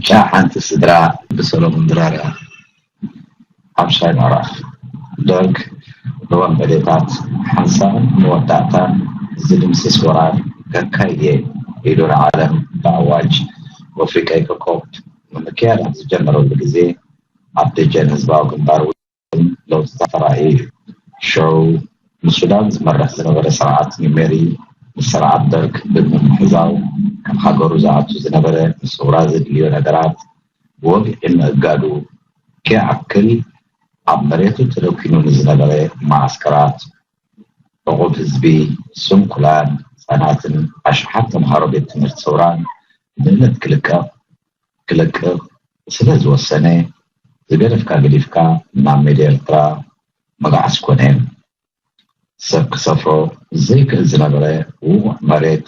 ጫ ሓንቲ ስድራ ብሰሎሞን ድራር። ሓምሻይ ምዕራፍ። ደርግ ንወንበዴታት ሓንሳብን መወዳእታን ዝድምስስ ወራር ከካይድ እየ ኢሉ ንዓለም ብኣዋጅ ወፍሪ ቀይ ኮኾብ ንምክያድ ኣብ ዝጀመረሉ ግዜ፣ ኣብ ደጀን ህዝባዊ ግንባር እውን ለውጥታት ተራእዩ እዩ። ሽዑ ንሱዳን ዝመርሕ ዝነበረ ስርዓት ኒሜሪ፣ ንስርዓት ደርግ ብምምሕዛው፣ ካብ ሃገሩ ዝኣቱ ዝነበረ ንሰውራ ዘድልዮ ነገራት ብወግዒ ምእጋዱ ከይኣክል፣ ኣብ መሬቱ ተደኲኑ ንዝነበረ መዓስከራት፣ ዕቑብ ህዝቢ፣ ስንኩላን ህጻናትን ኣሽሓት ተምሃሮ ቤት ትምህርቲ ሰውራን ብእምነት ክልቀቕ ክለቅቕ ስለ ዝወሰነ፣ ዝገደፍካ ገዲፍካ ናብ ሜዳ ኤርትራ መጋዓዝ ኮነ። ሰብ ክሰፍሮ ዘይክእል ዝነበረ ውቑዕ መሬት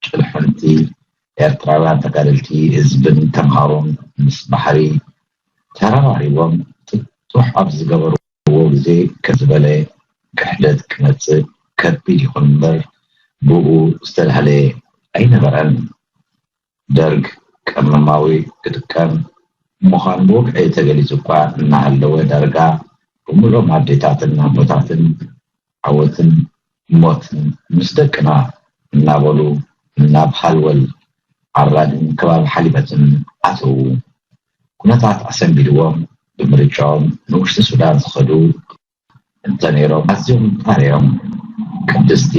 ጭልሕንቲ ኤርትራውያን ተጋደልቲ ህዝብን ተምሃሮን ምስ ባሕሪ ተረባሪቦም ጥጡሕ ኣብ ዝገበርዎ ግዜ፣ ከም ዝበለ ክሕደት ክመጽእ ከቢድ ይኹን እምበር ብኡ ዝተዳህለ ኣይነበረን። ደርግ ቀመማዊ ክጥቀም ምዃኑ ብወግዒ ተገሊጹ እኳ እናሃለወ፣ ዳርጋ ብምልኦም ኣዴታትን ኣቦታትን ዓወትን ሞትን ምስ ደቅና እናበሉ ናብ ሃልወል ዓራድን ከባቢ ሓሊበትን ኣተዉ። ኩነታት ኣሰንቢድዎም ብምርጫኦም ንውሽጢ ሱዳን ዝኸዱ እንተነይሮም ኣዝዮም ጣር እዮም። ቅድስቲ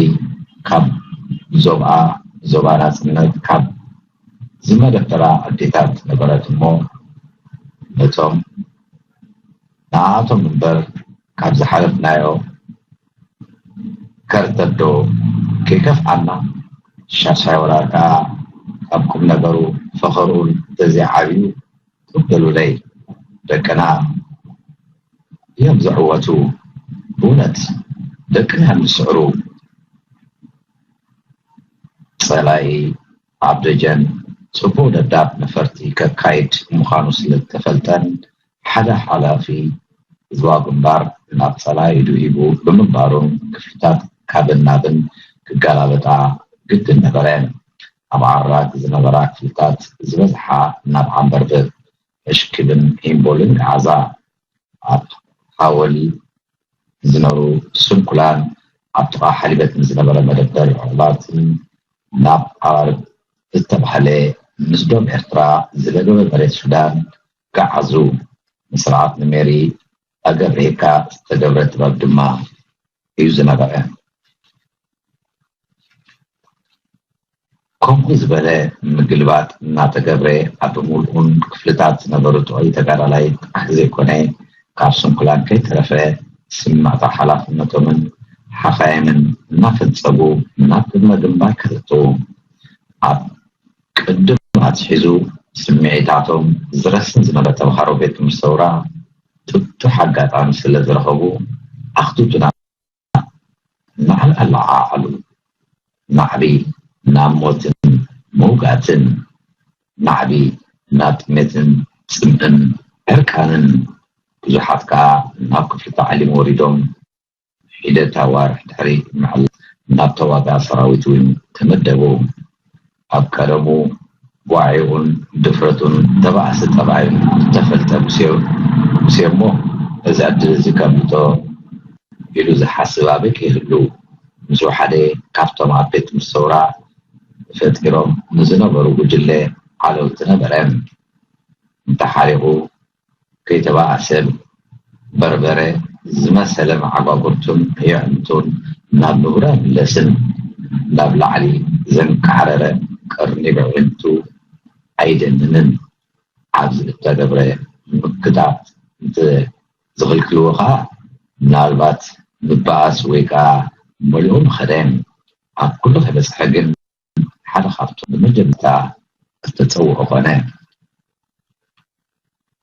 ካብ ዞብኣ ዞባ ናጽነት ካብ ዝመደበራ ኣዴታት ነበረት እሞ ነቶም ንኣቶም እምበር ካብ ዝሓለፍናዮ ከርተዶ ከይከፍኣና ሻሻይ ወራር ከዓ ካብ ቁም ነገሩ ፈኸርኡን ተዘይዓብዩ ትበሉለይ ደቅና እዮም ዝዕወቱ። ብእውነት ደቅና እዮም ዝስዕሩ። ጸላኢ ኣብ ደጀን ጽቡቕ ደብዳብ ነፈርቲ ከካይድ ምዃኑ ስለዝተፈልጠን ሓደ ሓላፊ ህዝባዊ ግንባር ናብ ጸላኢ ኢዱ ሂቡ ብምንባሩን ክፍልታት ካብን ናብን ክገላበጣ ግድን ነበረ። ኣብ ዓራት ዝነበራ ክፍልታት ዝበዝሓ ናብ ዓንበርብር፣ እሽክብን ኢምቦልን ገዓዛ። ኣብ ሃወል ዝነበሩ ስንኩላን ኣብ ጥቓ ሓሊበትን ዝነበረ መደበር ዕቑባትን ናብ ዓራርብ ዝተባህለ ምስ ዶብ ኤርትራ ዝለገበ መሬት ሱዳን ገዓዙ። ንስርዓት ንሜሪ ኣገብርሄካ ዝተገብረ ጥበብ ድማ እዩ ዝነበረ። ከምኡ ዝበለ ምግልባጥ እናተገብረ ኣብ ምሉእን ክፍልታት ዝነበሩ ጥዑይ ተጋዳላይ ጥራሕ ዘይኮነ፣ ካብ ስንኩላን ከይተረፈ ስምዕታ ሓላፍነቶምን ሓኻየምን እናፈጸጉ ናብ ቅድመ ግንባር ከተትዉ። ኣብ ቅድም ኣትሒዙ ስምዒታቶም ዝረስን ዝነበረ ተምሃሮ ቤት ትምህርቲ ሰውራ ጥጡሕ ኣጋጣሚ ስለ ዝረኸቡ ኣኽቱቱና ናዕቢ ኣለዓዓሉ። ናዕቢ ናብ ሞትን መውጋእትን፣ ናዕቢ ናብ ጥሜትን ጽምእን ዕርቃንን። ብዙሓት ከኣ ናብ ክፍሊ ታዕሊም ወሪዶም ሒደት ኣዋርሕ ድሕሪ ምዕላል ናብ ተዋጋ ሰራዊት እውን ተመደቡ። ኣብ ቀደሙ ዋዒኡን ድፍረቱን ተባእሲ ጠባዩን ዝተፈልጠ ሙሴ፣ ሙሴ እሞ እዚ ዕድል እዚ ከምልጦ ኢሉ ዝሓስብ ኣበይ ክህሉ? ምስኡ ሓደ ካብቶም ኣብ ቤት ምስ ሰውራ ፈጢሮም ንዝነበሩ ጉጅለ ዓለውቲ ነበረ። እንተሓሪቑ ከይተባእሰ በርበረ ዝመሰለ መዓጓጉርቱን የዕንቱን ናብ ንቡር ኣይምለስን። ናብ ላዕሊ ዘንቃዕረረ ቀርኒ ብዕንቱ ኣይደንንን። ኣብዚ እተገብረ ምክታት እንተ ዝኽልክልዎ ኸኣ ምናልባት ምበኣስ ወይ ከኣ መሊኡ ምኸደ። ኣብ ኩሉ ከይበጽሐ ግን ሓደ ካብቶም ብመጀመርታ ዝተጸውዑ ኾነ።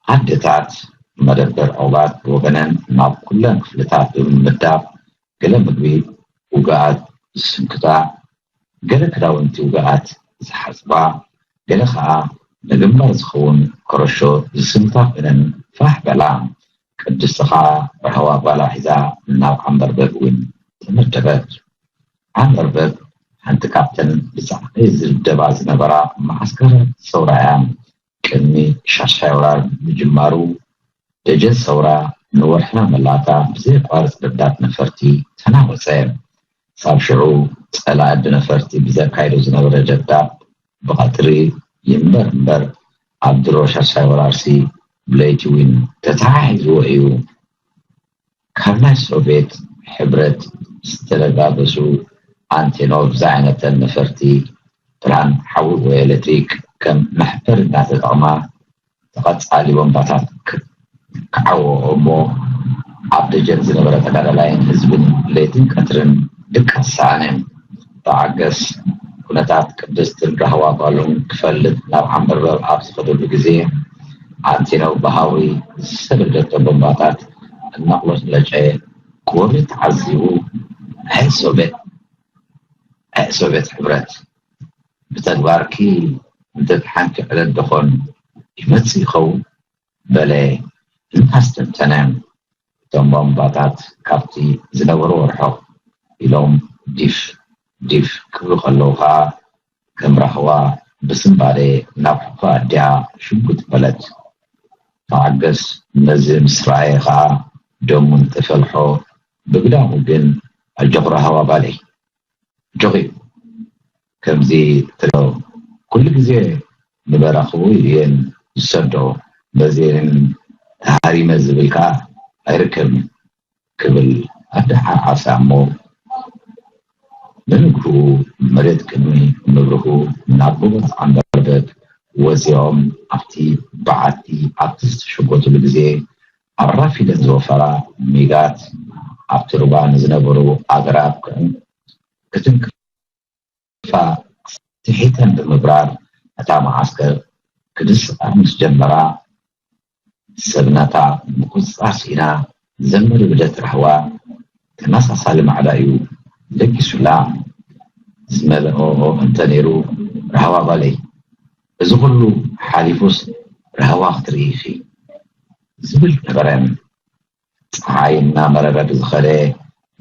ኣደታት መደበር ዑባት ብወገነን ናብ ኩለን ክፍልታት ብምምዳብ ገለ ምግቢ ውግኣት ዝስንክታ፣ ገለ ክዳውንቲ ውግኣት ዝሓጽባ፣ ገለ ኸኣ ንግንባር ዝኸውን ኮረሾ ዝስንክታ ኮይነን ፋሕ በላ። ቅድስቲ ኸኣ ራህዋ ጓላ ሒዛ ናብ ዓንበርበብ እውን ተመደበት። ዓንበርበብ ሓንቲ ካብተን ብጻዕቂ ዝድብደባ ዝነበራ መዓስከራት ሰውራ እያ። ቅድሚ ሻሻይ ወራር ምጅማሩ ደጀን ሰውራ ንወርሕና መላእታ ብዘየቋርጽ ደብዳብ ነፈርቲ ተናወጸ። ሳብ ሽዑ ጸላኢ ብነፈርቲ ብዘካይዶ ዝነበረ ደብዳብ ብቐትሪ ይንበር እምበር ኣብ ድሮ ሻሻይ ወራርሲ ብለይቲ እውን ተተሓሒዝዎ እዩ። ካብ ናይ ሶቬት ሕብረት ዝተለጋገሱ ኣንቴኖቭ ዝዓይነተን ነፈርቲ ብርሃን ሓዊ ወይ ኤሌክትሪክ ከም መሕፈሪ እናተጠቕማ ተቐጻሊ ቦምባታት ክዓወኦ እሞ ኣብ ደጀን ዝነበረ ተጋዳላይን ህዝብን ለይትን ቀትርን ድቃስ ሰኣነ። ተዓገስ ኩነታት ቅድስትን ራህዋ ጓሉን ክፈልጥ ናብ ዓንበርበር ኣብ ዝኸደሉ ግዜ ኣንቲኖቭ ብሃዊ ዝሰደደቶ ቦምባታት እናቕሎጭለጨ ክወርድ ተዓዚቡ ናይ ሶቬት ናይ ሶቬት ሕብረት ብተግባርኪ እንተትሓንኪ ዕለት ደኾን ይመጽእ ይኸውን በለ እናስተንተነ እቶም ቧንቧታት ካብቲ ዝነበርዎ ርሕቕ ኢሎም ዲፍ ዲፍ ክብሉ ከለዉ ኸኣ ከም ራህዋ ብስንባደ ናብ ሕቖ ኣዲኣ ሽጉጥ በለት። ተዓገስ ነዚ ምስ ረኣየ ኸኣ ደሙ እንተፈልሖ ብግዳሙ ግን ኣጆኺ ራህዋ ጓለይ ኣጆኺ ከምዚ ትሪኦ ኩሉ ግዜ ንበራኽቡ እየን ዝሰዶ በዚ ተሃሪመ ዝብል ከኣ ኣይርከብን ክብል ኣደሓሓሳ እሞ ብንግሁ መሬት ቅድሚ ምብርሁ ናብ ጎቦ ዓንበርበብ ወፂኦም ኣብቲ በዓቲ ኣብቲ ዝተሸጎጥሉ ግዜ ኣራፊደን ዝወፈራ ሚጋት ኣብቲ ሩባ ንዝነበሩ ኣግራብ ክትንክፋ ትሒተን ብምብራር ነታ መዓስከር ክድስቃ ምስ ጀመራ ሰብ ናታ ምቁፅፃር ስኢና ዘመሪ ብደት ራህዋ ተመሳሳሊ ማዕዳ እዩ ለጊሱላ ዝመልኦ እንተ ነይሩ ራህዋ ጓለይ እዚ ኩሉ ሓሊፉስ ራህዋ ክትርኢ ኢኺ ዝብል ነበረ። ፀሓይ እናመረረ ብዝኸደ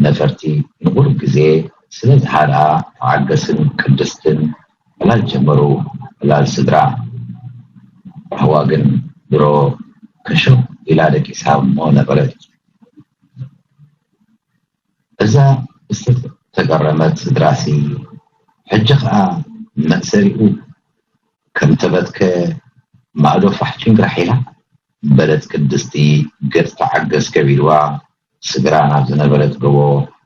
ነፈርቲ ንቑሩብ ግዜ ስለ ዝሃድኣ ተዓገስን ቅድስትን ዕላል ጀመሩ። ዕላል ስድራ ራህዋ ግን ድሮ ከሸው ኢላ ደቂሳ እሞ ነበረት። እዛ ዝተገረመት ስድራሲ ሕጂ ኸኣ መእሰሪኡ ከም ተበትከ ማእዶ ፋሕ ጭንግራሕ ኢላ በለት ቅድስቲ ገጽ ተዓገስ ከቢድዋ ስግራ ናብ ዝነበረት ጎቦ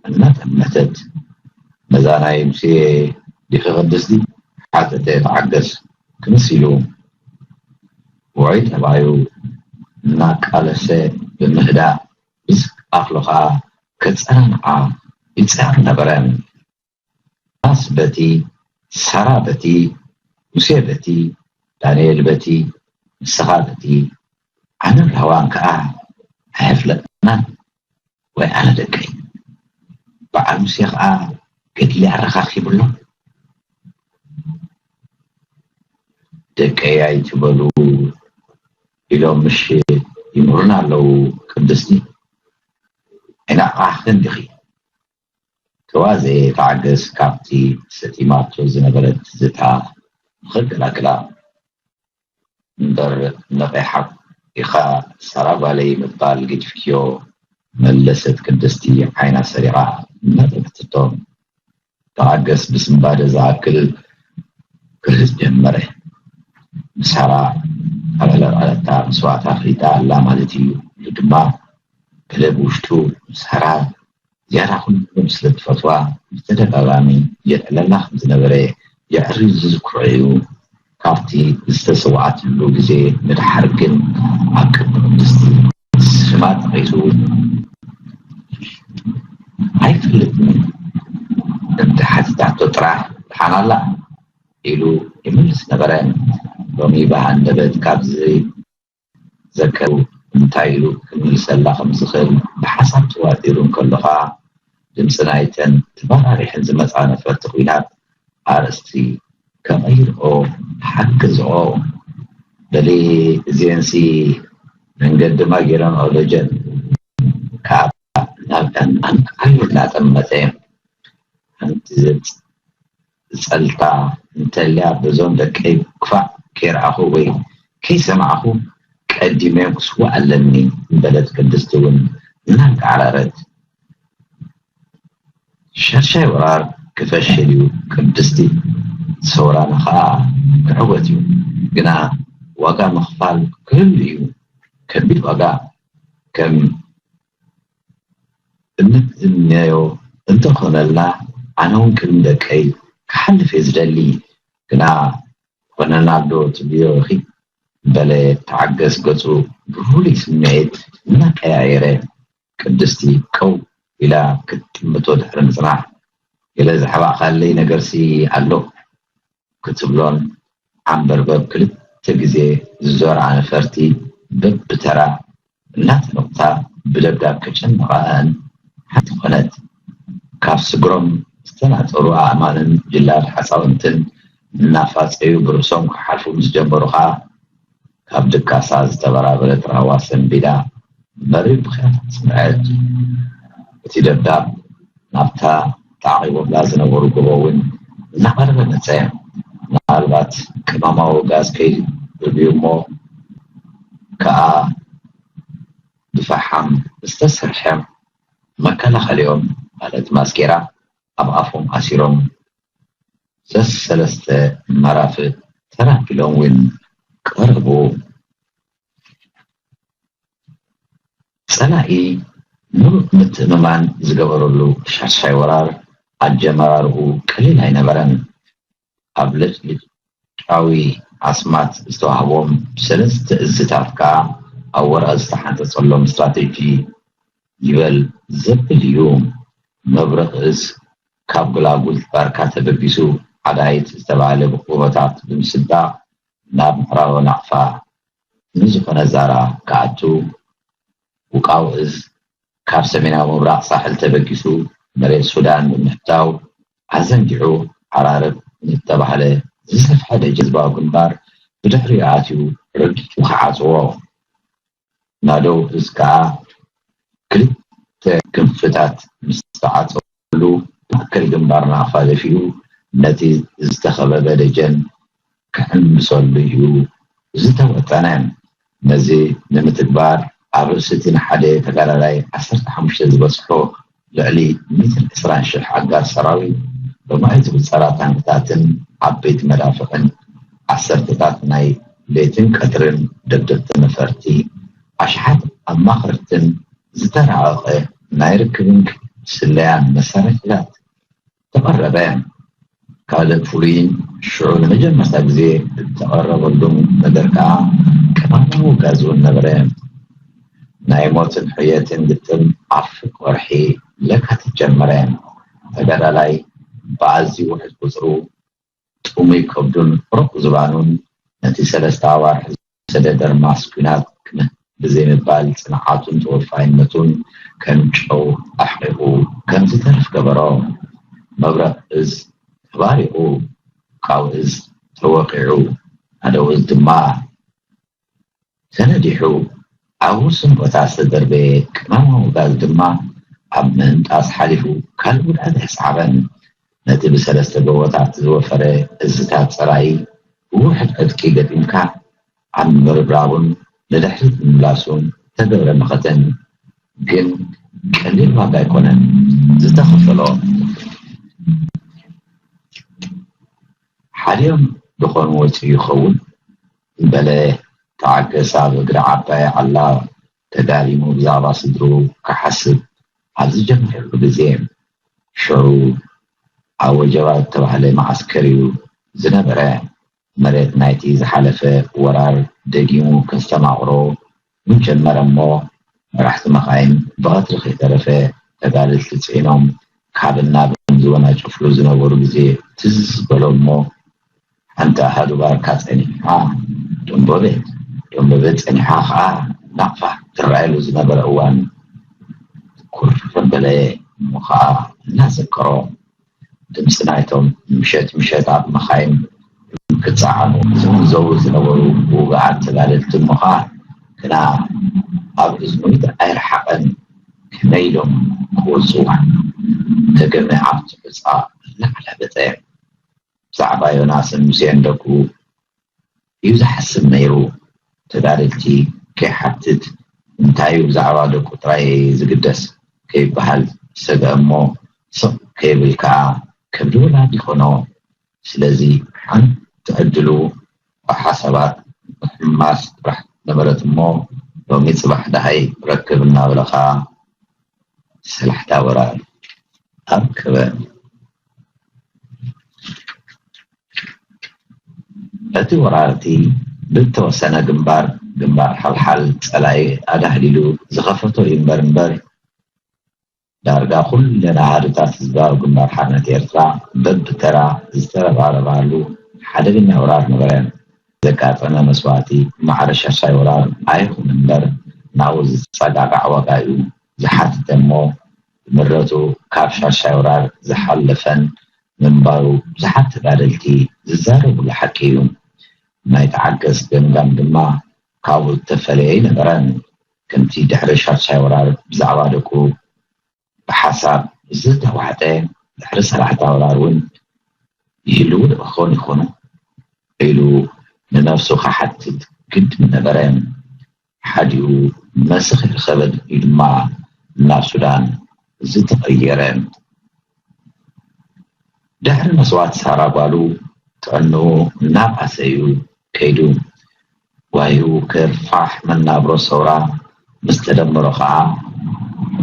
እናጠመተት ነዛ ናይ ሙሴ ዲኺ ቅድስቲ ሓተተ ተዓገስ ክምስ ኢሉ ውዑይ ጠባዩ እናቃለሰ ብምህዳእ ብዝሕ ኣኽሉ ኸኣ ከጸናንዓ ይጽዕር ነበረ። ዮናስ በቲ፣ ሳራ በቲ፣ ሙሴ በቲ፣ ዳንኤል በቲ፣ ንስኻ በቲ፣ ኣነን ራህዋን ከኣ ኣይፍለጠናን ወይ ኣነ ደቀይ። በዓል ሙሴ ከኣ ገድሊ ኣረኻኺቡሎ። ደቀይ ኣይትበሉ ኢሎም ምሽ ይምህሩና ኣለዉ ቅድስቲ። ኣይነቓሕክን ዲኺ? ተዋዘየ ተዓገስ ካብቲ ሰጢማቶ ዝነበረት ትዝታ ንኽገላግላ። እምበር ነቒሓ ኢኻ ሳራ ጓለይ ምባል ገዲፍክዮ መለሰት ቅድስቲ ዓይና ሰሪቓ እናጠመተቶ። ተዓገስ ብስንባደ ዝኣክል ክርህጽ ጀመረ። ንሳራ ኣበለቓለታ መስዋእታ ኣፍሊጣ ኣላ ማለት እዩ ኢሉ ድማ ገለ ብውሽጡ ንሳራ ዝያዳ ኩሎም ስለ ትፈትዋ ብተደጋጋሚ የዕለላ ከም ዝነበረ የዕሪ ዝዝክሮ እዩ። ካብቲ ዝተሰውኣትሉ ግዜ ንደሓር ግን ኣብ ቅድሚ ቅድስቲ ስማ ጠቒሱ ኣይፈልጥን እንተሓቲታቶ ጥራሕ ደሓን ኣላ ኢሉ ይምልስ ነበረ። ሎሚ ብሃንደበት ካብ ዘከሩ እንታይ ኢሉ ክምልሰላ ከም ዝኽእል ብሓሳብ ተዋጢሩ እንከሎ ኸኣ ድምፂ ናይተን ተበራሪሐን ዝመፃ ነፈርቲ ኲናት ኣርእስቲ ከቐይርኦ ሓግዝኦ። በሊ እዚአንሲ መንገድማ ገይረንኦ ደጀን ካብ ናብ ዕማን ዓብዩ እናጠመተ ሓንቲ ዝፀልታ እንተልያ በዞም ደቀይ ክፋእ ከይረኣኹ ወይ ከይሰማዕኹ ቀዲመ ክስዋእ ኣለኒ፣ በለት ቅድስቲ እውን እናንቃዕረረት። ሻሻይ ወራር ክፈሽል እዩ ቅድስቲ፣ ሰውራና ኸኣ ክዕወት እዩ። ግና ዋጋ ምኽፋል ክህሉ እዩ፣ ከቢድ ዋጋ። ከም እንምነዮ እንተኾነልና፣ ኣነ እውን ቅድሚ ደቀይ ክሓልፍ እየ ዝደሊ። ግና ኮነናዶ ትብልዮ ኢኺ? በለ ተዓገስ ገጹ ብፍሉይ ስምዒት እናቀያየረ። ቅድስቲ ቀው ኢላ ክትጥምቶ ድሕሪ ምጽናሕ፣ ገለ ዘሕባእካለይ ነገርሲ ኣሎ ክትብሎን ዓምበርበብ ክልተ ግዜ ዝዞራ ነፈርቲ በብተራ እናተነቑታ ብደብዳብ ከጨንቓኣን ሓንቲ ኮነት። ካብ ስግሮም ዝተናጠሩ ኣእማንን ጅላድ ሓፃውንትን እናፋፀዩ ብርእሶም ክሓልፉ ምስ ጀመሩ ኸዓ፣ ካብ ድቃሳ ዝተበራበረት ራህዋ ሰንቢዳ መሪር ብኽያት ኣስምዐት። እቲ ደብዳብ ናብታ ተዓቒቦምላ ዝነበሩ ጎቦ እውን እናቐረበ መጸ። ምናልባት ቅመማዊ ጋዝ ከይርእዩ እሞ ከኣ ብፈሓም ዝተሰርሐ መከላኸሊኦም ማለት ማስኬራ ኣብ ኣፎም ኣሲሮም ሰሰለስተ መራፍእ ተራፊሎም እውን ቀረቡ። ጸላኢ ምሉእ ምትእምማን ዝገበረሉ ሻሻይ ወራር ኣጀማራርኡ ቀሊል ኣይነበረን። ኣብ ለጭልጫዊ ኣስማት ዝተዋህቦም ሰለስተ እዝታት ከኣ ኣብ ወረቐት ዝተሓንጸጸሎም ስትራቴጂ ይበል ዘብል እዩ። መብረቕ እዝ ካብ ጎላጉል ባርካ ተበጊሱ ዓዳይት ዝተባህለ ጎቦታት ብምስዳቕ ናብ ምዕራባዊ ናቕፋ ንዝኾነ ዛራ ክኣቱ፣ ውቃው እዝ ካብ ሰሜናዊ ምብራቕ ሳሕል ተበጊሱ መሬት ሱዳን ብምሕታው ኣዘንጊዑ ዓራርብ ንዝተባህለ ዝሰፍሐ ደጀን ህዝባዊ ግንባር ብድሕሪኡ ኣትዩ ረጊጹ ክዓጽዎ። ናደው እዝ ከኣ ክልተ ክንፍታት ምስ ተዓጸወሉ ማእከል ግንባር ናቕፋ ደፊኡ ነቲ ዝተኸበበ ደጀን ክሕምሰሉ እዩ ዝተወጠነ። ነዚ ንምትግባር ኣብ ርእሲ እቲ ንሓደ ተጋዳላይ ዓሰርተ ሓሙሽተ ዝበጽሑ ልዕሊ ሚእትን ዕስራን ሽሕ ኣጋር ሰራዊት ብማይ ዝቑጸራ ታንክታትን ዓበይቲ መዳፍዕን ዓሰርተታት ናይ ለይትን ቀትርን ደብደብቲ ነፈርቲ ኣሽሓት ኣማኸርትን ዝተራቐቐ ናይ ርክብን ስለያን መሳርሒታት ተቐረበ። ካልእ ፍሉይን ሽዑ ንመጀመርታ ግዜ እተቐረበሉን ነገር ከኣ ቀማማዊ ጋዝ እውን ነበረ። ናይ ሞትን ሕየትን ግጥም ኣብ ፍርቂ ወርሒ ለካቲት ጀመረ። ተጋዳላይ ብኣዝዩ ውሑድ ቁጽሩ፣ ጥሙይ ከብዱን ሩቕ ዝባኑን ነቲ ሰለስተ ኣዋርሕ ዝወሰደ ደርማስ ኲናት ክምህ ብዘይምባል ጽንዓቱን ተወፋይነቱን ከም ጨው ኣሕቒቑ ከም ዝተርፍ ገበሮ። መብረቕ እዝ ተባሪቑ፣ ውቃው እዝ ተወቒዑ፣ ናደው እዝ ድማ ተነዲሑ። ኣብ ውሱን ቦታ ዝተደርበየ ቅመማዊ ጋዝ ድማ ኣብ ምህንጣስ ሓሊፉ ካልእ ጉድኣት ኣየስዓበን። ነቲ ብሰለስተ ጎቦታት ዝወፈረ እዝታት ጸላኢ ብውሑድ ዕጥቂ ገጢምካ ኣብ ምርብራቡን ንድሕሪት ምምላሱን ዝተገብረ መኸተን ግን ቀሊል ዋጋ ኣይኮነን ዝተኸፈሎ። ሓዲኦም ዝኾኑ ወፂኡ ይኸውን በለ ተዓገስ ኣብ እግሪ ዓባይ ዓላ ተጋዲሙ ብዛዕባ ስድርኡ ክሓስብ ኣብ ዝጀመረሉ ግዜ። ሽዑ ኣብ ወጀባ ዝተባህለ መዓስከር እዩ ዝነበረ። መሬት ናይቲ ዝሓለፈ ወራር ደጊሙ ከስተማቕሮ ምስ ጀመረ እሞ፣ መራሕቲ መኻይን ብቐትሪ ከይተረፈ ተጋደልቲ ጽዒኖም ካብን ናብን ዝወናጨፍሉ ዝነበሩ ግዜ ትዝ በሎ እሞ፣ ሓንቲ ኣሃዱ ባርካ ጸኒሓ ደንበበት፣ ደንበበት ጸኒሓ ኸኣ ናቕፋ ትረኣየሉ ዝነበረ እዋን ትኩር በለ። እሞ ኸኣ እናዘከሮ፣ ድምፂ ናይቶም ምሸት ምሸት ኣብ መኻይን ክፀዓኑ ዝምዘው ዝነበሩ ውጉኣት ተጋደልቲ እሞ ኸዓ ግና ኣብ እዝኑ ኣይረሓቐን። ከመይ ኢሎም ክወፅዋ? ደገመ ኣብቲ ሑፃ እናዓላበጠ ብዛዕባ ዮናስን ሙሴን ደቁ እዩ ዝሓስብ ነይሩ። ተጋደልቲ ከይሓትት፣ እንታይ እዩ ብዛዕባ ደቁ ጥራይ ዝግደስ ከይበሃል ዝሰግአ እሞ፣ ስቕ ከይብል ከኣ ከብዲ ወላዲ ይኾኖ። ስለዚ ሓንቲ ዕድሉ ብሓሳባት ምሕማስ ጥራሕ ነበረት እሞ፣ ሎሚ ጽባሕ ደሃይ ረክብ እናበለ ከኣ ሰላሕታ ወራር ኣርከበ። እቲ ወራርቲ ብእተወሰነ ግንባር፣ ግንባር ሓልሓል ጸላኢ ኣዳህሊሉ ዝኸፈቶ እዩ እምበር፣ እምበር፣ ዳርጋ ኩለን ኣሃዱታት ህዝባዊ ግንባር ሓርነት ኤርትራ በብተራ ዝተረባረባሉ ሓደገኛ ወራር ነበረ። ዘጋጠመ መስዋእቲ ማዕረ ሻሻይ ወራር ኣይኹን እምበር፣ ናብኡ ዝጸጋጋዕ ዋጋ እዩ ዝሓትት እሞ፣ ብምረቱ ካብ ሻሻይ ወራር ዝሓለፈን ምንባሩ ብዙሓት ተጋደልቲ ዝዛረብሉ ሓቂ እዩ። ናይ ተዓገስ ገምጋም ድማ ካብኡ እተፈለየ ኣይነበረን። ከምቲ ድሕሪ ሻሻይ ወራር ብዛዕባ ደቁ ብሓሳብ ዝተዋሕጠ፣ ድሕሪ ሰላሕታ ወራር እውን ይህልዉ ዶ ክኾኑ ይኾኑ ኢሉ ንነፍሱ ክሓትት ግድን ነበረ። ሓዲኡ መስኽ ይረኸበ እዩ ድማ ናብ ሱዳን ዝተቐየረ። ድሕሪ መስዋእቲ ሳራ ጓሉ ጥዕንኡ እናብኣሰ እዩ ከይዱ። ዋይኡ ክርፋሕ መናብሮ ሰውራ ምስ ተደመሮ ኸዓ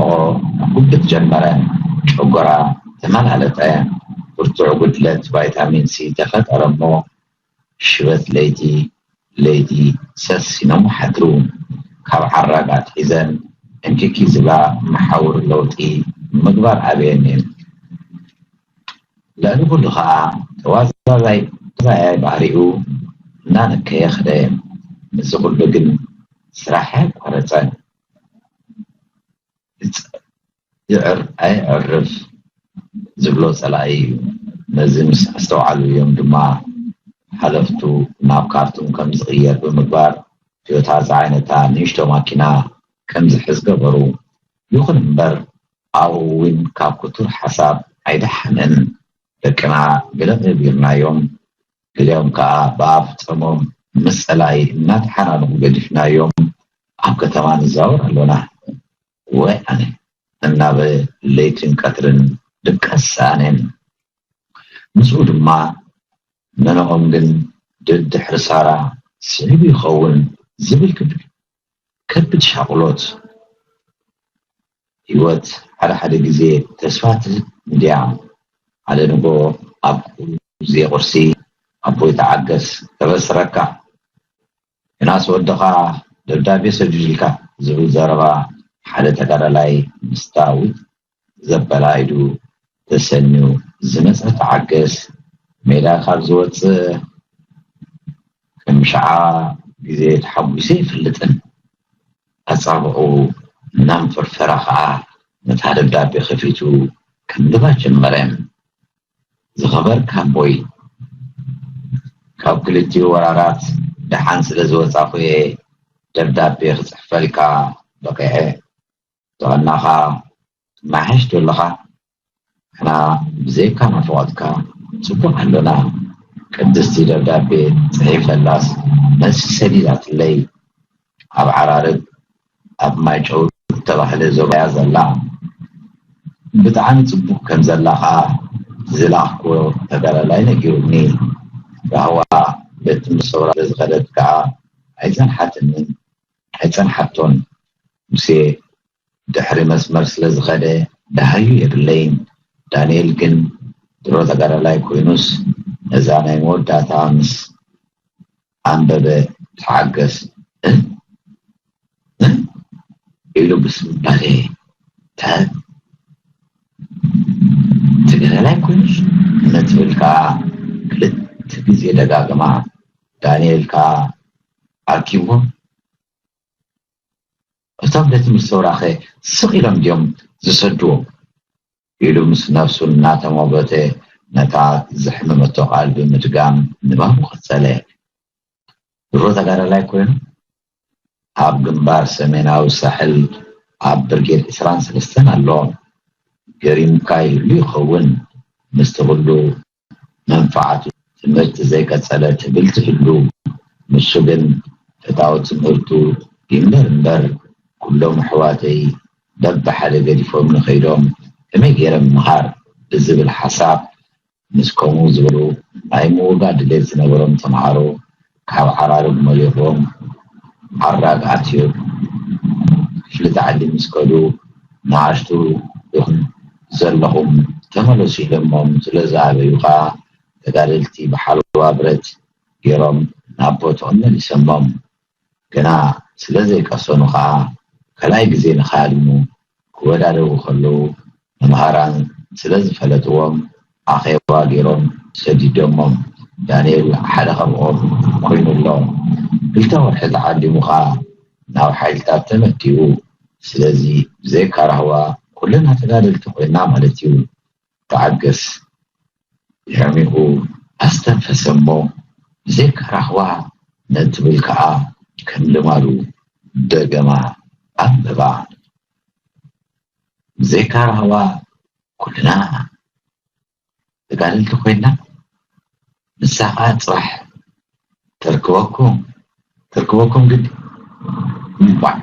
ኦ ጉብጥ ጀመረ። ጨጎራ ተመላለጠ። ብርቱዕ ጉድለት ቫይታሚን ሲ ተፈጠረ እሞ ሽበት ለይቲ ለይቲ ሰሲኖም ሓድሩ። ካብ ዓራግ ኣትሒዘን እንኪኪ ዝብላ መሓውር ለውጢ ምግባር ኣበየን እየን። ልዕሊ ኩሉ ኸዓ ተዋዛዛይ ተዛያይ ባህሪኡ እናነከየ ኸደ። ምስዚ ኩሉ ግን ስራሕ ኣየቋረጸን። ይጽ- ይዕር ኣየዕርፍ ዝብሎ ጸላኢ እዩ። ነዚ ምስ ኣስተውዓሉ እዮም ድማ ሓለፍቱ ናብ ካርቱም ከም ዝቕየር ብምግባር ቶዮታ ዝዓይነታ ንእሽቶ ማኪና ከም ዝሕዝ ገበሩ። ይኹን እምበር ኣብኡ እውን ካብ ክቱር ሓሳብ ኣይደሓነን። ደቅና ገለ ገቢርናዮም፣ ገሊኦም ከኣ ብኣፍ ጸሞም ምስ ጸላኢ እናተሓናነቑ ገዲፍናዮም ኣብ ከተማ ንዛወር ኣሎና። ወይ ኣነ እናበ ለይትን ቀትርን ድቃስ ሰኣነን። ምስኡ ድማ መነኦም ግን ድድሕሪ ሳራ ስዒቡ ይኸውን ዝብል ክብል ከብድ ሻቕሎት። ህይወት ሓደ ሓደ ግዜ ተስፋ ትህብ እንድያ። ሓደ ንጎ ኣብ ግዜ ቁርሲ ኣቦይ ተዓገስ ተበስረካ። ዮናስ ወድኻ ደብዳቤ ሰዲዱልካ ዝብል ዘረባ ሓደ ተጋዳላይ ምስታ ውጥ ዘበላ ኢዱ ተሰንዩ ዝመጸ ተዓገስ ሜዳ ካብ ዝወጽእ ከም ሸዓ ግዜ ተሓጒሰ ይፈልጥን። ኣጻብዑ እናንፈርፈራ ኸኣ ነታ ደብዳቤ ከፊቱ ከንብባ ጀመረ። ዝኸበርካ ኣቦይ፣ ካብ ክልቲኡ ወራራት ደሓን ስለ ዝወጻኹ እየ ደብዳቤ ክጽሕፈልካ በቒዐ። ጥዕናኻ ትመሓየሽ ዶ ኣለኻ? ንሕና ብዘይካ ናፍቖትካ ጽቡቕ ኣሎና። ቅድስቲ ደብዳቤ ጽሒፈላስ መልሲ ሰዲዳትለይ። ኣብ ዓራርብ ኣብ ማይጨው ዝተባህለ ዞባ እያ ዘላ። ብጣዕሚ ጽቡቕ ከም ዘላ ኸኣ ዝለኣኽኩዎ ተጋዳላይ ነጊሩኒ። ራህዋ ቤት ትምህርቲ ሰውራ ስለ ዝኸደት ከኣ ኣይጸንሓትንን ኣይጸንሓቶን። ሙሴ ድሕሪ መስመር ስለ ዝኸደ ደሃዩ የብለይን። ዳንኤል ግን ድሮ ተጋዳላይ ኮይኑስ ነዛ ናይ መወዳእታ ምስ ኣንበበ ተዓገስ እ? እ? ኢሉ ብስንባደ ተ ተጋዳላይ ኮይኑስ እትብል ከኣ ክልተ ግዜ ደጋግማ። ዳንኤል ከኣ ኣርኪብዎ። እቶም ቤት ትምህርቲ ሰውራኸ ስቕ ኢሎም ድዮም ዝሰድዎም? ኢሉ ምስ ነፍሱ እናተሞገተ ነታ ዘሕመመቶ ቃል ብምድጋም ንባቡ ቀጸለ። ድሮ ተጋዳላይ ኮይኑ ኣብ ግንባር ሰሜናዊ ሳሕል ኣብ ብርጌድ ዕስራን ሰለስተን ኣሎ። ገሪሙካ ይህሉ ይኸውን። ምስቲ ኩሉ መንፍዓቱ ትምህርቲ ዘይቀጸለ ትብል ትህሉ። ንሱ ግን ፈታዊ ትምህርቱ ይንበር እምበር፣ ኩሎም ኣሕዋተይ በብሓደ ገዲፎም ንኸይዶም ከመይ ገይረ ምምሃር ብዝብል ሓሳብ፣ ምስ ከምኡ ዝበሉ ናይ ምውጋድ ድሌት ዝነበሮም ተምሃሮ ካብ ዓራርብ መሊቖም ዓራግ ኣትዮም ክፍሊ ታዕሊም ምስ ከዱ፣ ንኣሽቱ ኢኹም ዘለኹም ተመለሱ ኢሎሞም ስለ ዝኣበዩ ኸኣ፣ ተጋደልቲ ብሓለዋ ብረት ገይሮም ናብ ቦትኦም መሊሶሞም። ግና ስለ ዘይቀሰኑ ኸኣ፣ ካልኣይ ግዜ ንኽሃድሙ ክወዳደቡ ከለዉ፣ መምሃራን ስለ ዝፈለጥዎም፣ ኣኼባ ገይሮም ሰዲዶሞም። ዳንኤል ሓደ ካብኦም ኮይኑ ኣሎ። ክልተ ወርሒ ተዓሊሙ ኸኣ ናብ ሓይልታት ተመዲቡ። ስለዚ ብዘይካ ራህዋ ኩልና ተጋደልቲ ኮይና ማለት እዩ። ተዓገስ። የዕሚቑ ኣስተንፈሰ እሞ፣ ብዘይካ ራህዋ ነትብል ከኣ ከም ልማዱ ደገማ ኣንበባ። ብዘይካ ራህዋ ኩልና ተጋደልቲ ኮይና፣ ንሳ ከኣ ጽባሕ ተርክበኩም፣ ተርክበኩም ግዲ። እምቧዕ።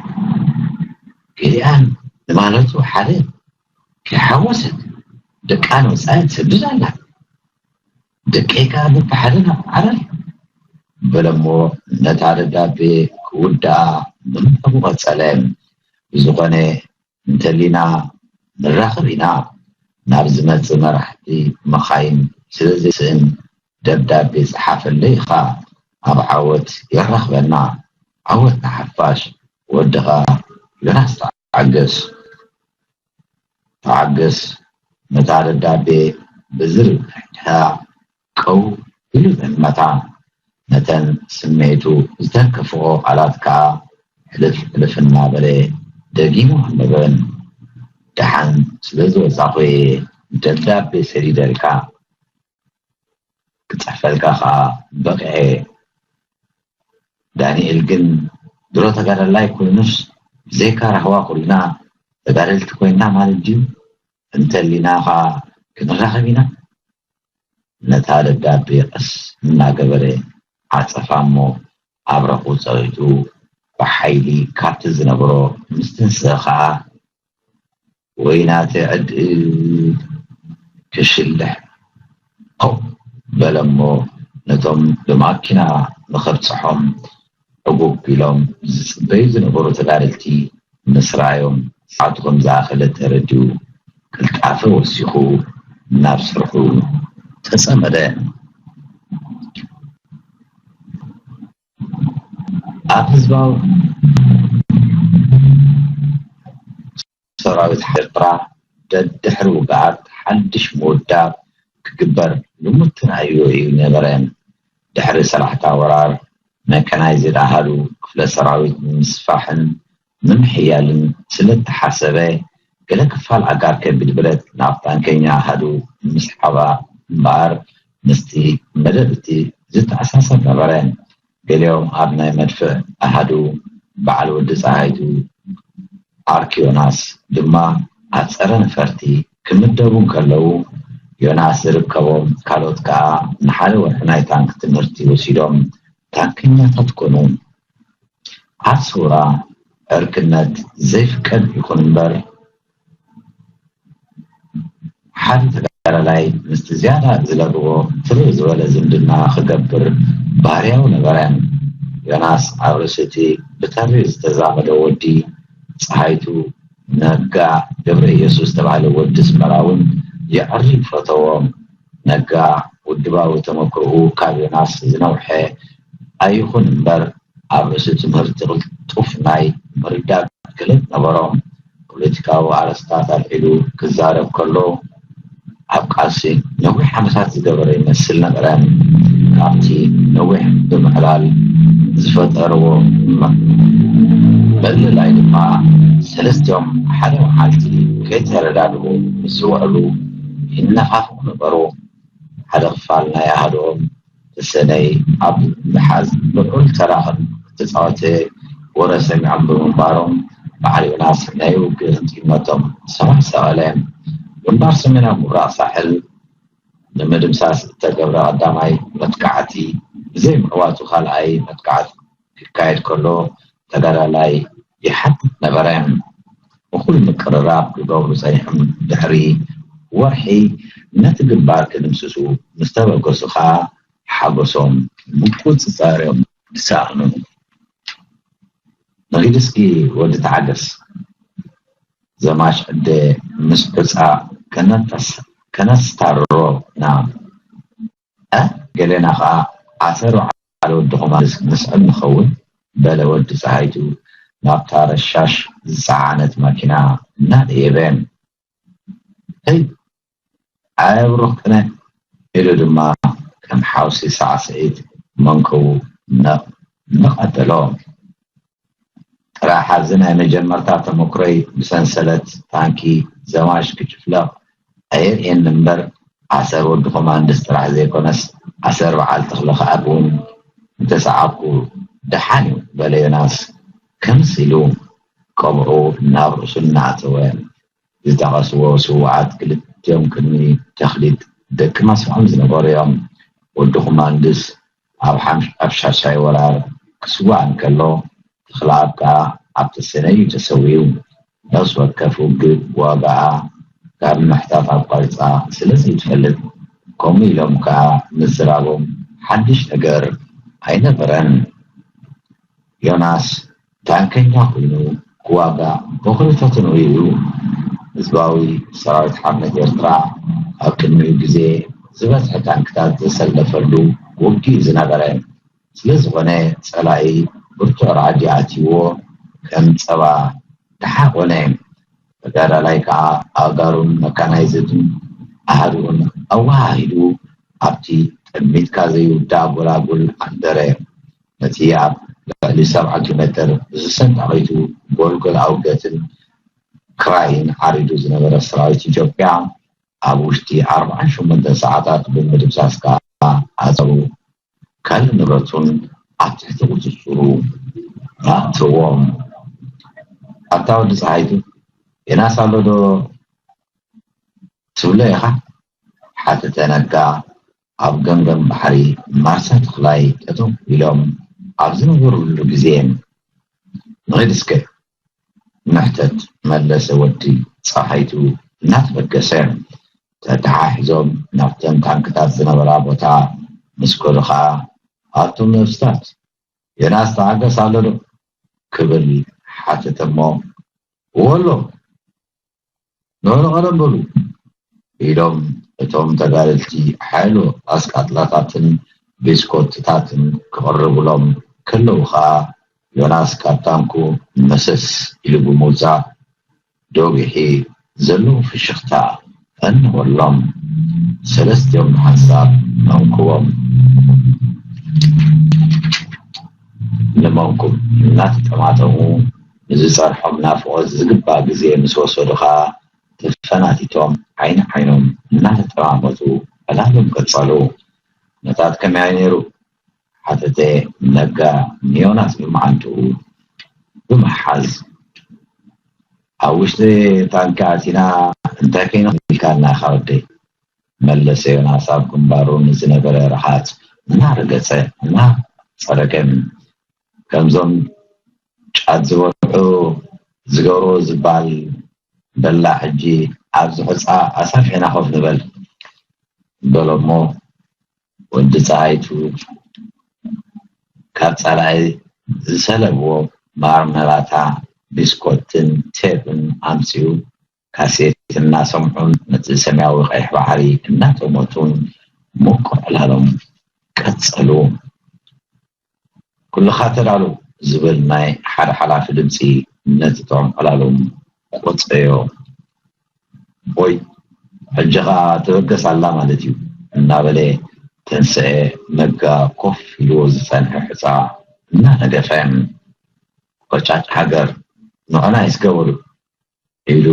ገሊኣን ንማለቱ ሓደ ከይሓወሰት ደቃ ንወጻኢ ትሰድድ ኣላ። ደቀይ ከኣ በብሓደ ናብ ዓረር በለሞ፣ ነታ ደብዳቤ ክውድኣ ምንባቡ ቀጸለ። ብዝኾነ እንተሊና ንራኸብ ኢና። ናብ ዝመጽእ መራሕቲ መኻይን ስለ ዘይስእን ደብዳቤ ጸሓፈለይ ኢኻ። ኣብ ዓወት የራኽበና። ዓወት ንሓፋሽ። ወድኻ ዮናስ ተዓገስ። ተዓገስ ነታ ደብዳቤ ብዝርግሐ ቀው ኢሉ ዘመታ። ነተን ስምዒቱ ዝተንከፍኦ ቃላት ከኣ ሕልፍ ሕልፍ እናበለ ደጊሙ ኣንበበን። ደሓን ስለ ዝወጻኹ እየ ደብዳቤ ሰዲደልካ። ክጽሕፈልካ ከኣ በቒዐ። ዳንኤል ግን ድሮ ተጋዳላይ ኮይኑስ ብዘይካ ራህዋ ኩልና ተጋደልቲ ኮይንና ማለት ድዩ? እንተሊና ከኣ ክንራኸብ ኢና። ነታ ደብዳቤ ቀስ እናገበረ ዓጸፋ እሞ ኣብረኹ ጸቒጡ ብሓይሊ ካብቲ ዝነበሮ ምስትንስእ ከኣ ወይናተ ዕድል ክሽልሕ ኮው በለ እሞ ነቶም ብማኪና ንኸብጽሖም ዕጉብ ኢሎም ዝጽበዩ ዝነበሩ ተጋደልቲ ምስ ረኣዮም ሰዓቱ ከም ዝኣኸለ ተረዲኡ ቅልጣፈ ወሲኹ ናብ ስርሑ ተጸመደ። ኣብ ህዝባዊ ሰራዊት ኤርትራ ደድሕሪ ውግኣት ሓድሽ ምውዳብ ክግበር ልሙድ ተራእዮ እዩ ነበረ። ድሕሪ ሰላሕታ ወራር መካናይዝድ ኣሃዱ ክፍለ ሰራዊት ንምስፋሕን ንምሕያልን ስለተሓሰበ፣ ገለ ክፋል ኣጋር ከቢድ ብረት ናብ ታንከኛ ኣሃዱ ምስሓባ እምበኣር ምስቲ መደብ እቲ ዝተኣሳሰር ነበረ። ገሊኦም ኣብ ናይ መድፍዕ ኣሃዱ በዓል ወዲ ጸሃይቱ ዓርኪ ዮናስ ድማ ኣብ ጸረ ነፈርቲ ክምደቡ እንከለዉ፣ ዮናስ ዝርከቦም ካልኦት ከኣ ንሓደ ወርሒ ናይ ታንክ ትምህርቲ ወሲዶም ታንከኛታት ኮኑ። ኣብ ሰውራ ዕርክነት ዘይፍቀድ ይኹን እምበር፣ ሓደ ተጋዳላይ ምስቲ ዝያዳ ዝለብዎ ትርር ዝበለ ዝምድና ክገብር ባህርያዊ ነበረ። ዮናስ ኣብ ርእሲ እቲ ብተሪ ዝተዛመደ ወዲ ጸሃይቱ ነጋ ገብረ ኢየሱስ ዝተባህለ ወዲ ኣስመራ እውን የዕሪ ፈተዎ። ነጋ ውድባዊ ተመክሮኡ ካብ ዮናስ ዝነውሐ ኣይኹን እምበር፣ ኣብ ርእሲ ትምህርቲ ቅልጡፍ ናይ ምርዳእ ክእለት ነበሮ። ፖለቲካዊ ኣርእስታት ኣልዒሉ ክዛረብ ከሎ፣ ኣብ ቃልሲ ነዊሕ ዓመታት ዝገበረ ይመስል ነበረ። ካብቲ ነዊሕ ብምዕላል ዝፈጠርዎ መ-፣ ምልላይ ድማ፣ ሰለስቲኦም ሓደ መዓልቲ ከይተረዳድኡ ምስ ዝውዕሉ ይነፋፍቑ ነበሩ። ሓደ ክፋል ናይ ኣሃዱኦም ተሰነይ ኣብ ምሓዝ ልዑል ተራ ከም እተጻወተ ወረ ሰሚዖም ብምንባሮም፣ በዓል ዮናስ ናይ ውግእ ህንጥይነቶም ሰማይ ሰቐለ። ግንባር ሰሜናዊ ምብራቕ ሳሕል ንምድምሳስ እተገብረ ቀዳማይ መጥቃዕቲ ብዘይ ምዕዋቱ፣ ካልኣይ መጥቃዕቲ ክካየድ ከሎ ተጋዳላይ ይሓትት ነበረ። እኹል ምቅርራብ ክገብሩ ጸኒሖም ድሕሪ ወርሒ ነቲ ግንባር ክድምስሱ ምስ ተበገሱ ከኣ ሓጎሶም ምቁጽጻር እዮም ዝሰኣኑ። ንኺድ እስኪ ወዲ ተዓገስ፣ ዘማች ዕደ ምስ ሑጻ ከነተስ-፣ ከነስታርሮ ኢና። እ፣ ገሌና ኸኣ ዓሰር በዓል ወዲ ኹማንድስ ንስዕብ ንኸውን፣ በለ ወዲ ጸሃይቱ ናብታ ረሻሽ ዝጸዓነት ማኪና እናደየበ። "ሄይ፣ ኣየ ብሩኽ ቅነ!" ኢሉ ድማ ከም ሓውሲ ሳዕስዒት መንከቡ ነቕ ነቕ ኣበሎ። ጥራሕ ኣብዚ ናይ መጀመርታ ተመክሮይ ብሰንሰለት ታንኪ ዘማች ክጭፍለቕ ኣየርእየኒ እምበር፣ ዓሰር ወዲ ኮማንድስ ጥራሕ ዘይኮነስ፣ ዓሰር በዓል ተኽለ ከኣ እውን እንተሰዓብኩ ደሓን እዩ፣ በለ ዮናስ ክምስ ኢሉ ቀብዑ ናብ ርእሱ እናኣተወ። ዝጠቐስዎ ስዉኣት ክልቲኦም ቅድሚ ተኽሊት ደቂ መስፍዖም ዝነበሩ እዮም። ወዲ ኩማንድስ ኣብ ሓም-፣ ኣብ ሻሻይ ወራር ክስዋእ እንከሎ፣ ተኽለኣብ ከኣ ኣብ ተሰነይ እዩ ተሰዊኡ። ነፍሲ ወከፍ ውግእ ዋጋኣ ካብ ምሕታት ኣቋሪጻ ስለ ዘይትፈልጥ፣ ከምኡ ኢሎም ከኣ ምዝራቦም ሓድሽ ነገር ኣይነበረን። ዮናስ ታንከኛ ኮይኑ ክዋጋእ ቦኽሪ ፈተንኡ እዩ። ህዝባዊ ሰራዊት ሓርነት ኤርትራ ኣብ ቅድሚኡ ግዜ ዝበዝሐ ታንክታት ዘሰለፈሉ ውግእ እዩ ዝነበረ። ስለ ዝኾነ ጸላኢ ብርቱዕ ራዕዲ ኣትይዎ ከም ጸባ ደሓቖነ። ተጋዳላይ ከኣ ኣእጋሩን መካናይዝድን ኣሃዱኡን ኣወሃሂዱ ኣብቲ ጠሚትካ ዘይውዳእ ጎላጉል ኣንደረ። ነቲ ኣብ ልዕሊ ሰብዓ ኪሎ ሜተር ብዝሰንጣቒቱ ጎልጎል ኣውገትን ክራይን ዓሪዱ ዝነበረ ሰራዊት ኢትዮጵያ ኣብ ውሽጢ ኣርብዓን ሸሞንተን ሰዓታት ብምድምሳስ ከኣ ኣጸሩ። ካልእ ንብረቱን ኣብ ትሕቲ ቁጽጽሩ ኣእተዎም። ኣታ ወዲ ጸሃይቱ፣ ዮናስ ኣሎ ዶ ትብሎ ኢኻ? ሓተተ ነጋ ኣብ ገምገም ባሕሪ ማርሳ ተኽላይ ጠጠው ኢሎም ኣብ ዝነበሩሉ ግዜ። ንኺድ እስከ፣ ምሕተት መለሰ ወዲ ጸሃይቱ እናተበገሰ። ተተሓሒዞም ናብተን ታንክታት ዝነበራ ቦታ ምስ ከዱ ኸኣ፣ ኣቱም ነብስታት፣ ዮናስ ተዓገስ ኣሎ ዶ? ክብል ሓተተ እሞ፣ እወ ኣሎ፣ ንዑ ንቐደም በሉ፣ ኢሎም እቶም ተጋደልቲ ሓያሎ ኣስቃጥላታትን ቢስኮትታትን ክቕርቡሎም ከለዉ ኸኣ፣ ዮናስ ካብ ታንኩ መሰስ ኢሉ ብምውጻእ፣ ዶጊሒ ዘለዎ ፍሽኽታ ፈነወሎም። ሰለስቲኦም ብሓንሳብ መንኩቦም ንመንኩብ እናተጠማጠሙ፣ ንዝጸንሖም ናፍቖት ዝግባእ ግዜ ምስ ወሰዱ ኸኣ፣ ተፈናቲቶም ዓይኒ ዓይኖም እናተጠማመቱ ዕላሎም ቀጸሉ። "ነታት ከመይ ነይሩ?" ሓተተ ነጋ ንዮናስ ብመዓንጥኡ ብምሓዝ። "ኣብ ውሽጢ ታንኪ ኣቲና እንታይ ኮይና ኢልካና ኢኻ ወደይ?" መለሰ ዮናስ ኣብ ግንባሩ ንዝነበረ ርሃጽ እናረገጸ እናጸረገ። "ከምዞም ጫት ዝበልዑ ዝገብርዎ ዝባል በላ ሕጂ ኣብዚ ሑጻ ኣሳፊሕና ኮፍ ንበል" በሎሞ ወዲ ጸሃይቱ ካብ ጸላኢ ዝሰለብዎ ማርመላታ፣ ቢስኮትን ቴፕን ኣምጺኡ ካሴት እናሰምዑን ነቲ ሰማያዊ ቀይሕ ባሕሪ እናጠመቱን ምቁር ዕላሎም ቀጸሉ። "ኩልኻ ተዳሉ" ዝብል ናይ ሓደ ሓላፊ ድምጺ ነቲ ጥዑም ዕላሎም ቆጸዮ። "ኦይ፣ ሕጂ ኸኣ ትበገስ ኣላ ማለት እዩ" እናበለ ተንስአ። ነጋ ኮፍ ኢልዎ ዝጸንሐ ሑጻ እናነገፈ፣ "ቆጫጭ ሃገር፣ ንዑና ይስገበሉ" ኢሉ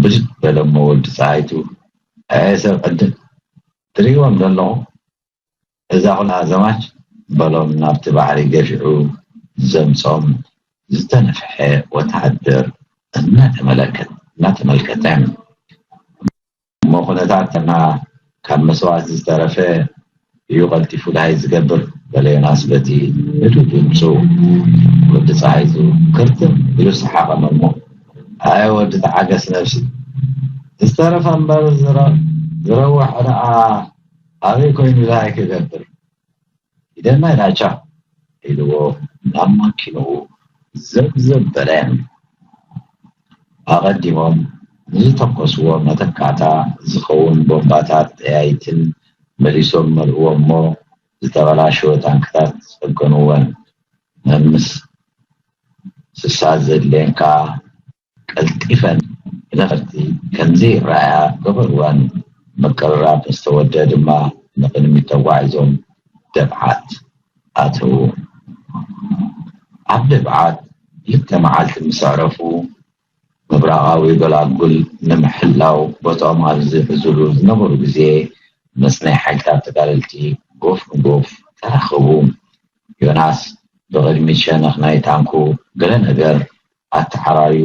ብድድ በለሞ ወዲ ጸሃይቱ። "ኣየ ሰብ ዕድል፣ ትርእይዎም ዘለኹም? እዛ ኹላ ዘማች" በሎም ናብቲ ባሕሪ ገፊዑ ዘምጾም ዝተነፍሐ ወተሃደር እናተመለከት-፣ እናተመልከተ። "እሞ ኩነታትና ካብ መስዋእቲ ዝተረፈ እዩ ቀልጢፉ ደሃይ ዝገብር" በለ ዮናስ በቲ ህዱእ ድምፁ። ወዲ ፀሃይቱ ክርትም ኢሉ ሰሓቐ። መሞ፣ ኣይ ወዲ ተዓገስ ነብሲ፣ ዝተረፈ እምበር ዝረ- ዝረዋሕ ደኣ ኣበይ ኮይኑ ዳይ ክገብር? ኢደና ኢዳቻ ኢልዎ ናብ ማኪንኡ ዘብዘብ በለ። ኣቐዲሞም ንዝተኮስዎ መተካእታ ዝኸውን ቦምባታት ጠያይትን መሊሶም መልእዎ እሞ፣ ዝተበላሸወ ታንክታት ጸገንወን። መምስ ስሳ ዘድልየን ከኣ ቀልጢፈን ብነፈርቲ ከምዘይረኣያ ገበርወን። ምቅርራብ ምስ ተወደ ድማ ንቕድሚት ተጓዒዞም ደብዓት ኣተዉ። ኣብ ደብዓት ክልተ መዓልቲ ምስ ኣዕረፉ፣ ምብራቓዊ ጎላጉል ንምሕላው ቦታኦም ኣብ ዝሕዝሉ ዝነበሩ ግዜ፣ ምስ ናይ ሓይልታት ተጋደልቲ ጎፍ ንጎፍ ተራኸቡ። ዮናስ ብቕድሚት ሸነኽ ናይ ታንኩ ገለ ነገር ኣተሓራርዩ፣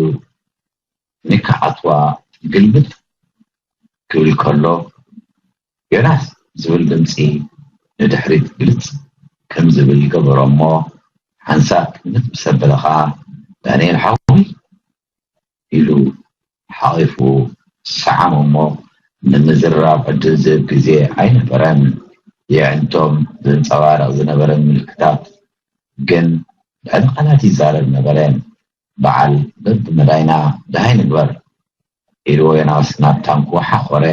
"ንካ ኣትዋ ግልብጥ" ክብል ከሎ፣ "ዮናስ" ዝብል ድምጺ ንድሕሪት ግልጽ ከም ዝብል ይገበሮ እሞ፣ ሓንሳብ ምስ ኣበለ ኸኣ፣ "ዳንኤል ሓወይ" ኢሉ ሓቒፉ ሰዓሞ እሞ፣ ንምዝርራብ ዕድል ዝህብ ግዜ ኣይነበረን። የዕንቶም ዘንጸባርቕ ዝነበረ ምልክታት ግን ልዕሊ ቃላት ይዛረብ ነበረ። "በዓል በብመዳይና ደሃይ ንግበር" ኢልዎ ዮናስ ናብ ታንኩ ሓኾረ።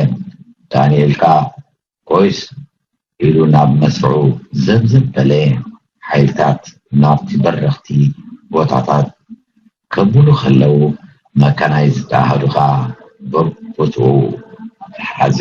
ዳንኤል ከኣ "ኮይስ" ኢሉ ናብ መስርዑ ዘብዘብ በለ። ሓይልታት ናብቲ በረኽቲ ቦታታት ከብሉ ከለዉ፣ መካናይዝድ ኣሃዱ ከኣ በቦትኡ ተሓዘ።